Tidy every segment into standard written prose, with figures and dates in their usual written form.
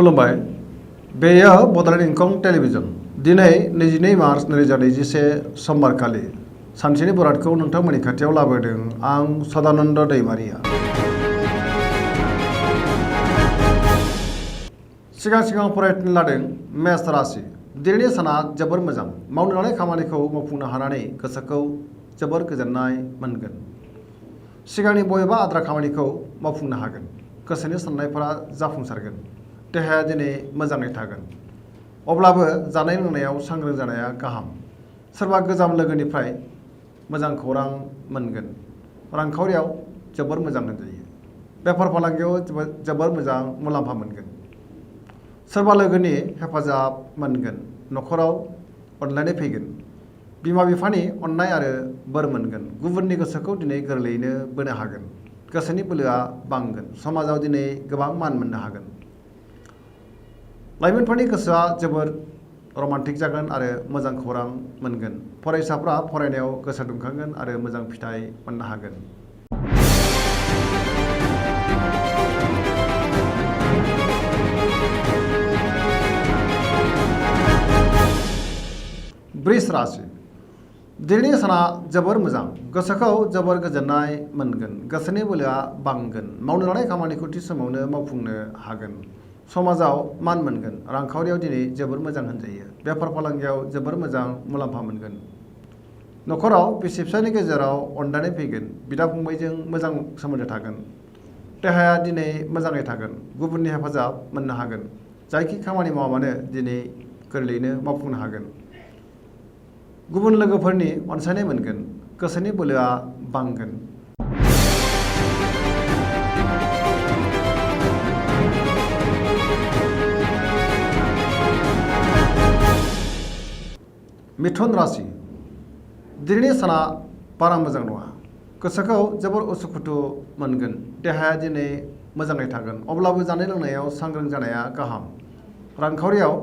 खुलुमबाय बेयो बड'लेण्ड इंखं टेलिभिजन दिनै 22 मार्च 2021 समबारखालि सानसेनि बरादखौ नोंथांमोननि खाथियाव लाबोदों आं सदानन्द दैमारिया। सिगां फरायनो लादों मेष राशि। दिनैनि साना जोबोर मोजां, मावनो लानाय खामानिखौ मावफुंनो हानानै गोसोखौ जोबोर गोजोननाय मोनगोन। सिगांनि बबेबा आद्रा खामानिखौ मावफुंनो हागोन, गोसोनि साननायफोरा जाफुंसारगोन, देहाया दिनै मोजाङै थागोन। अब्लाबो जानाय लोंनायाव सांग्रां जानाया गाहाम। सोरबा गोजाम लोगोनिफ्राय मोजां खौरां मोनगोन। रांखावरियाव जोबोर मोजां होनजायो। बेफार फालांगियाव जोबोर मोजां मुलाम्फा मोनगोन। सोरबा लोगोनि हेफाजाब मोनगोन। न'खराव अनलायनाय फैगोन। बिमा बिफानि अननाय आरो बोर मोनगोन। गुबुननि गोसोखौ दिनै गोरलैयैनो बोनो हागोन। गोसोनि बोलोआ बांगोन। समाजाव दिनै गोबां मान मोननो हागोन। लाइमोनफोरनि गोसोआ जोबोर रमान्टिक जागोन आरो मोजां खौरां मोनगोन। फरायसाफ्रा फरायनायाव गोसो दुंखांगोन आरो मोजां फिथाइ मोननो हागोन। वृष राशि। दिनैनि साना जोबोर मोजां, गोसोखौ जोबोर गोजोननाय मोनगोन। गोसोनि बोलोआ बांगोन। मावनो लानाय खामानिखौ थि समावनो मावफुंनो हागोन। समाजाव मान मोनगोन। रांखावरियाव दिनै जोबोर मोजां होनजायो। बेफार फालांगियाव जोबोर मोजां मुलाम्फा मोनगोन। न'खराव बिसि फिसायनि गेजेराव अनलायनाय फैगोन। बिदा फंबायजों मोजां सोमोन्दो थागोन। देहाया दिनै मोजाङै थागोन। गुबुननि हेफाजाब मोननो हागोन। जायखि खामानि मावा मानो दिनै गोरलैयैनो मावफुंनो हागोन। गुबुन लोगोफोरनि अनसायनाय मोनगोन। गोसोनि बोलोआ बांगोन। मिथुन राशि। दिनैनि साना बारा मोजां नङा। गोसोखौ जोबोर उसुखुथु मोनगोन। देहाया दिनै मोजाङै थागोन। अब्लाबो जानाय लोंनायाव सांग्रां जानाया गाहाम। रांखावरियाव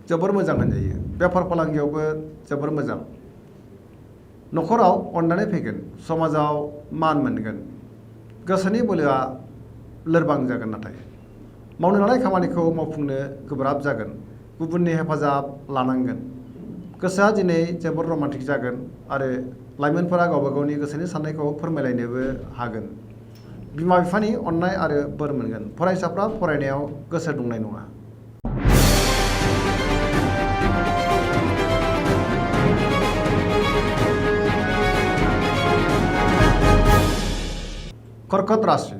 जोबोर मोजां होनजायो। बेफार फालांगियावबो जोबोर मोजां। न'खराव अननानै फैगोन। समाजाव मान मोनगोन। गोसोनि बोलोआ लोरबां जागोन, नाथाय मावनो लानाय खामानिखौ मावफुंनो गोब्राब जागोन। गुबुननि हेफाजाब लानांगोन। गोसोआ दिनै जोबोर रमान्टिक जागोन आरो लाइमोनफोरा गावबा गावनि गोसोनि साननायखौ फोरमायलायनोबो हागोन। बिमा बिफानि अननाय आरो बोर मोनगोन। फरायसाफ्रा फरायनायाव गोसो दुंनाय नङा। कर्कट राशि।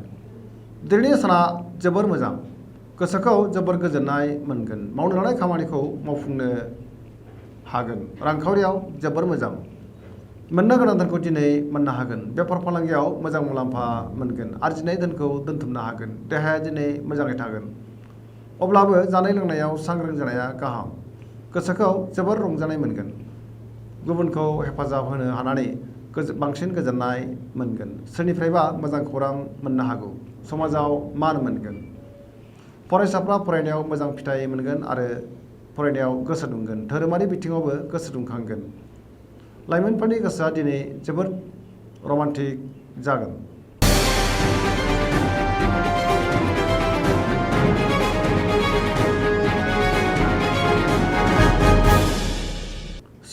दिनैनि साना जोबोर मोजां, गोसोखौ जोबोर गोजोननाय मोनगोन। मावनो लानाय खामानिखौ मावफुंनो हागोन। रांखावरियाव जोबोर मोजां। मोननो गोनां धोनखौ दिनै मोननो हागोन। बेफार फालांगियाव मोजां मुलाम्फा मोनगोन। आरजिनाय धोनखौ दोनथुमनो हागोन। देहाया दिनै मोजाङै थागोन। अब्लाबो जानाय लोंनायाव सांग्रां जानाया गाहाम। गोसोखौ जोबोर रंजानाय मोनगोन। गुबुनखौ हेफाजाब होनो हानानै बांसिन गोजोननाय मोनगोन। सोरनिफ्रायबा मोजां खौरां मोननो हागौ। समाजाव मान मोनगोन। फरायसाफ्रा फरायनायाव मोजां फिथाइ मोनगोन आरो फरायनायाव गोसो दुंगोन। धोरोमारि बिथिङावबो गोसो दुंखांगोन। लाइमोनफोरनि गोसोआ दिनै जोबोर रमान्टिक जागोन।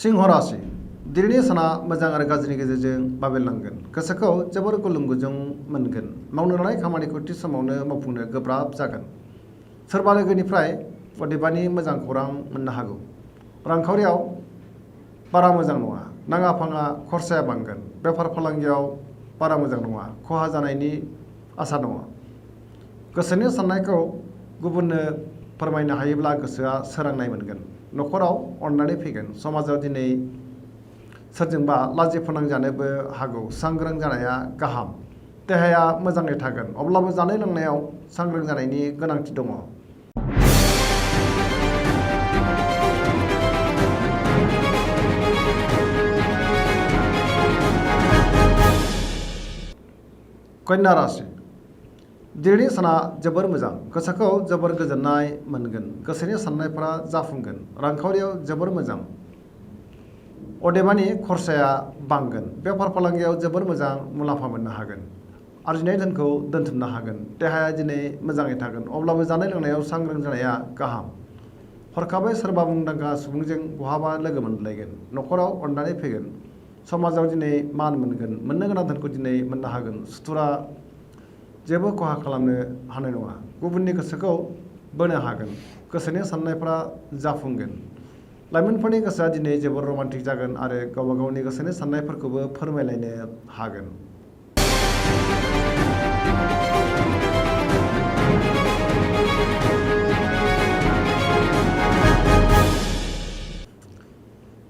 सिंह राशि। दिनैनि साना मोजां आरो गाज्रिनि गेजेरजों बाबेरलांगोन। गोसोखौ जोबोर गुलुं गुजुं मोनगोन। मावनो लानाय खामानिखौ थि समावनो मावफुंनो गोब्राब जागोन। सोरबा लोगोनिफ्राय अदेबानि मोजां खौरां मोननो हागौ। रांखावरियाव बारा मोजां नङा। नाङा फाङा खरसाया बांगोन। बेफार फालांगियाव बारा मोजां नङा। खहा जानायनि आसा दङ। गोसोनि साननायखौ गुबुननो फोरमायनो हायोब्ला गोसोआ सोरांनाय मोनगोन। न'खराव अननानै फैगोन। समाजाव दिनै सोरजोंबा लाजि फोनांजानोबो हागौ। सांग्रां जानाया गाहाम। देहाया मोजाङै थागोन। अब्लाबो जानाय लोंनायाव सांग्रां जानायनि गोनांथि दङ। कन्या राशि। दिनैनि साना जोबोर मोजां, गोसोखौ जोबोर गोजोननाय मोनगोन। गोसोनि साननायफोरा जाफुंगोन। रांखावरियाव जोबोर मोजां। अदेबानि खरसाया बांगोन। बेफार फालांगियाव जोबोर मोजां मुलाम्फा मोननो हागोन। आरजिनाय धोनखौ दोनथुमनो हागोन। देहाया दिनै मोजाङै थागोन। अब्लाबो जानाय लोंनायाव सांग्रां जानाया गाहाम। हरखाबै सोरबा मुंदांखा सुबुंजों बहाबा लोगो मोनलायगोन। न'खराव अननानै फैगोन। समाजाव दिनै मान मोनगोन। मोननो गोनां धोनखौ दिनै मोननो हागोन। सुथुरा जेबो खहा खालामनो हानाय नङा। गुबुननि गोसोखौ बोनो हागोन। गोसोनि साननायफ्रा जाफुंगोन। लाइमोनफोरनि गोसोआ दिनै जोबोर रमान्टिक जागोन आरो गावबा गावनि गोसोनि साननायफोरखौबो फोरमायलायनो हागोन।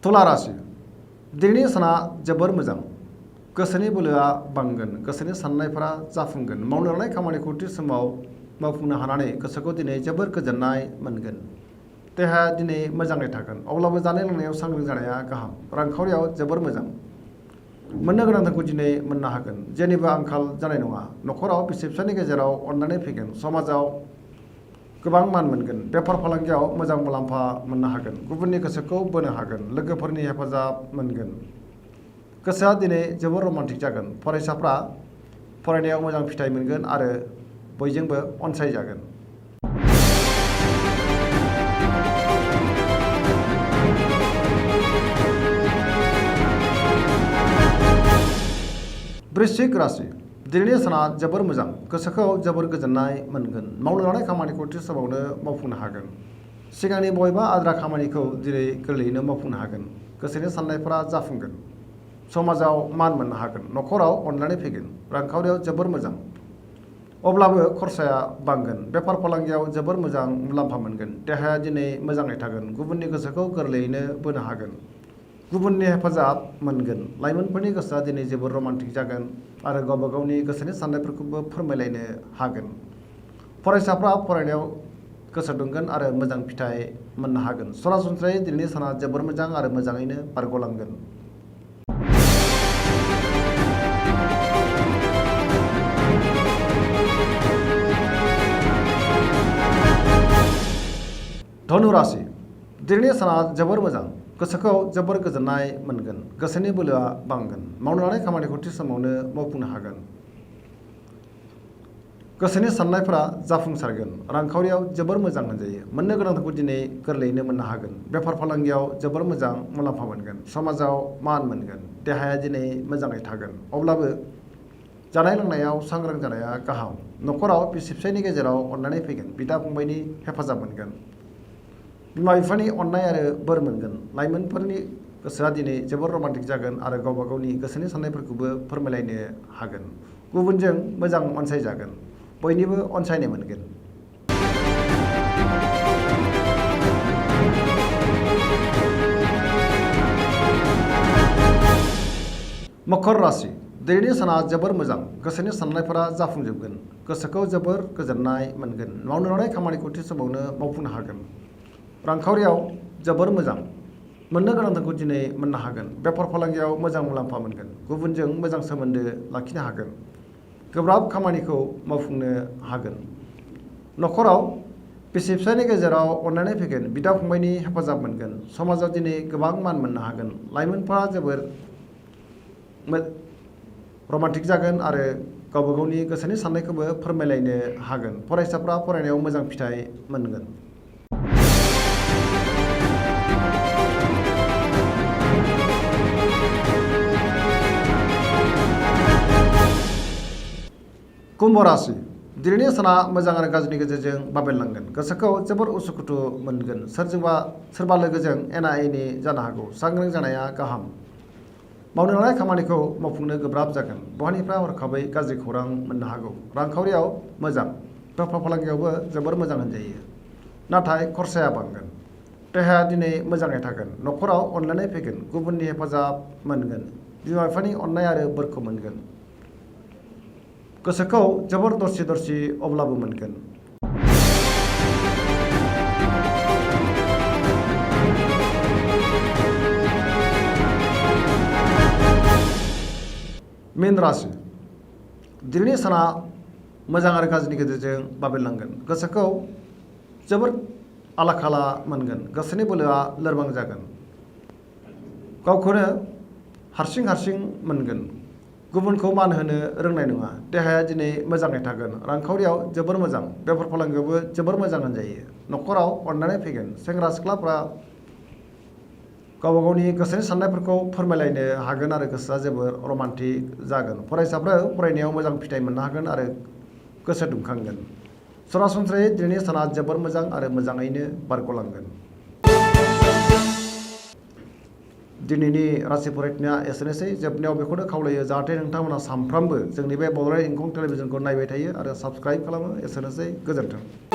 तुला राशि दिनैनि साना जोबोर मोजां। गोसोनि बोलोआ बांगोन। गोसोनि साननायफोरा जाफुंगोन। मावनो लानाय खामानिखौ थि समाव मावफुंनो हानानै गोसोखौ दिनै जोबोर गोजोननाय मोनगोन। देहाया दिनै मोजाङै थागोन। अब्लाबो जानाय लोंनायाव सांग्रां जानाया गाहाम। रांखावरियाव जोबोर मोजां। मोननो गोनां धोनखौ दिनै मोननो हागोन। जेनिबो आंखाल जानाय नङा। न'खराव बिसि फिसायनि गेजेराव अननानै फैगोन। समाजाव गोबां मान मोनगोन। बेफार फालांगियाव मोजां मुलाम्फा मोननो हागोन। गुबुननि गोसोखौ बोनो हागोन। लोगोफोरनि हेफाजाब मोनगोन। गोसोआ दिनै जोबोर रमान्टिक जागोन। फरायसाफ्रा फरायनायाव मोजां फिथाइ मोनगोन आरो बयजोंबो अनसायजागोन। वृश्चिक राशि दिनैनि साना जोबोर मोजां। गोसोखौ जोबोर गोजोननाय मोनगोन। मावनो लानाय खामानिखौ थि समावनो मावफुंनो हागोन। सिगांनि बबेबा आद्रा खामानिखौ दिनै गोरलैयैनो मावफुंनो हागोन। गोसोनि साननायफोरा जाफुंगोन। समाजाव मान मोननो हागोन। न'खराव अननानै फैगोन। रांखावरियाव जोबोर मोजां। अब्लाबो खरसाया बांगोन। बेफार फालांगियाव जोबोर मोजां मुलाम्फा मोनगोन। देहाया दिनै मोजाङै थागोन। गुबुननि गोसोखौ गोरलैयैनो बोनो हागोन। गुबुननि हेफाजाब मोनगोन। लाइमोनफोरनि गोसोआ दिनै जोबोर रमान्टिक जागोन आरो गावबा गावनि गोसोनि साननायफोरखौबो फोरमायलायनो हागोन। फरायसाफ्रा फरायनायाव गोसो दुंगोन आरो मोजां फिथाइ मोननो हागोन। सरासनस्रायै दिनैनि साना जोबोर मोजां आरो मोजाङैनो बारग'लांगोन। धनु राशि दिनैनि साना जोबोर मोजां। गोसोखौ जोबोर गोजोननाय मोनगोन। गोसोनि बोलोआ बांगोन। मावनो लानाय खामानिखौ थि समावनो मावफुंनो हागोन। गोसोनि साननायफोरा जाफुंसारगोन। रांखावरियाव जोबोर मोजां होनजायो। मोननो गोनांखौ दिनै गोरलैयैनो मोननो हागोन। बेफार फालांगियाव जोबोर मोजां मुलाम्फा मोनगोन। समाजाव मान मोनगोन। देहाया दिनै मोजाङै थागोन। अब्लाबो जानाय लोंनायाव सांग्रां जानाया गाहाम। न'खराव बिसि फिसायनि गेजेराव अननानै फैगोन। बिदा फंबायनि हेफाजाब मोनगोन। बिमा बिफानि अननाय आरो बोर मोनगोन। लाइमोनफोरनि गोसोआ दिनै जोबोर रमान्टिक जागोन आरो गावबा गावनि गोसोनि साननायफोरखौबो फोरमायलायनो हागोन। गुबुनजों मोजां अनसायजागोन। बयनिबो अनसायनाय मोनगोन। मकर राशि दिनैनि साना जोबोर मोजां। गोसोनि साननायफोरा जाफुंजोबगोन। गोसोखौ जोबोर गोजोननाय मोनगोन। मावनो लानाय खामानिखौ थि समावनो मावफुंनो हागोन। रांखावरियाव जोबोर मोजां। मोननो गोनां धोनखौ दिनै मोननो हागोन। बेफार फालांगियाव मोजां मुलाम्फा मोनगोन। गुबुनजों मोजां सोमोन्दो लाखिनो हागोन। गोब्राब खामानिखौ मावफुंनो हागोन। न'खराव बिसि फिसायनि गेजेराव अननानै फैगोन। बिदा फंबायनि हेफाजाब मोनगोन। समाजाव दिनै गोबां मान मोननो हागोन। लाइमोनफोरा जोबोर रमान्टिक जागोन आरो गावबा गावनि गोसोनि साननायखौबो फोरमायलायनो हागोन। फरायसाफ्रा फरायनायाव मोजां फिथाइ मोनगोन। कुम्भ राशि दिनैनि साना मोजां आरो गाज्रिनि गेजेरजों बाबेनलांगोन। गोसोखौ जोबोर उसुखुथु मोनगोन। सोरबा लोगोजों एना एनि जानो हागौ। सांग्रां जानाया गाहाम। मावनो लानाय खामानिखौ मावफुंनो गोब्राब जागोन। बहानिफ्राय हरखाबै गाज्रि खौरां मोननो हागौ। रांखावरियाव मोजां। बेफार फालांगियावबो जोबोर मोजां होनजायो। नाथाय खरसाया बांगोन। देहाया दिनै मोजाङै थागोन। न'खराव अनलायनाय फैगोन। गुबुननि हेफाजाब मोनगोन। बिमा बिफानि अननाय आरो बोरखौ मोनगोन। गोसोखौ जोबोर दरसि दरसि अब्लाबो मोनगोन। मीन राशि दिनैनि साना मोजां आरो गाज्रिनि गेजेरजों बाबेनलांगोन। गोसोखौ जोबोर आला खाला मोनगोन। गोसोनि बोलोआ लोरबां जागोन। गावखौनो हारसिं मोनगोन। गुबुनखौ मान होनो रोंनाय नङा। देहाया दिनै मोजाङै थागोन, रांखावरियाव जोबोर मोजां, बेफार फालांगियावबो जोबोर मोजां होनजायो। न'खराव अननाय फैगोन। सेंग्रा सिख्लाफ्रा गावबा गावनि गोसोनि साननायफोरखौ फोरमायलायनो हागोन आरो गोसोआ जोबोर रमान्टिक जागोन। फरायसाफ्रा फरायनायाव मोजां फिथाइ मोननो हागोन आरो गोसो दुंखांगोन। सरासनस्रायै दिनैनि साना जोबोर मोजां आरो मोजाङैनो बारग'लांगोन। दिनैनि राशि फरायथिनाया एसेनोसै। जोबनायाव बेखौनो खावलायो जाहाथे नोंथांमोना सानफ्रामबो जोंनि बे बड'लेण्ड इंखं टेलिभिजनखौ नायबाय थायो आरो साबस्क्राइब खालामो। एसेनोसै, गोजोन्थों।